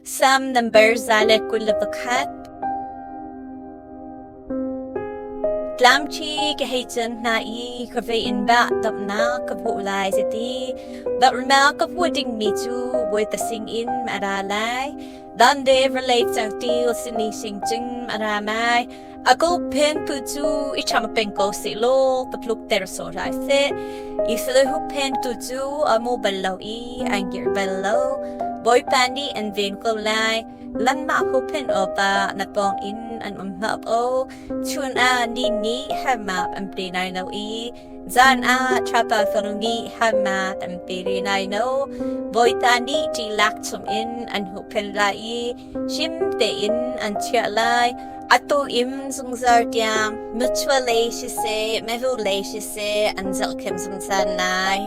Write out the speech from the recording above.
Sam nambar 121. Tlamṭhi ka hei cun hna i ka vei in bah damnak ka hmuh lai zati. Damnak ka hmuh dingmi cu Bawipa singin a ra lai. Dande vawlei cangtil sini sing cing a ra mai. A ko phen tu cu i chang peng ko seh law ka tluk ter sawh hlah seh. Israel huphen tu cu a mu bal lo i an kirh bal lo. Bawipa nih an ven ko lai. Lamah huhphenh awkah na pawng in an um hna ko. Chun ah ni nih harnak an pe lai lo i zan ah thlapa zong nih harnak an pe ve lai lo. Bawipa nih ṭilak chungin an huhphenh lai i him tein an chiah lai. Atu in zungzal tiang mutual lei siseh, mehul lei siseh an zohkhenh zungzal lai.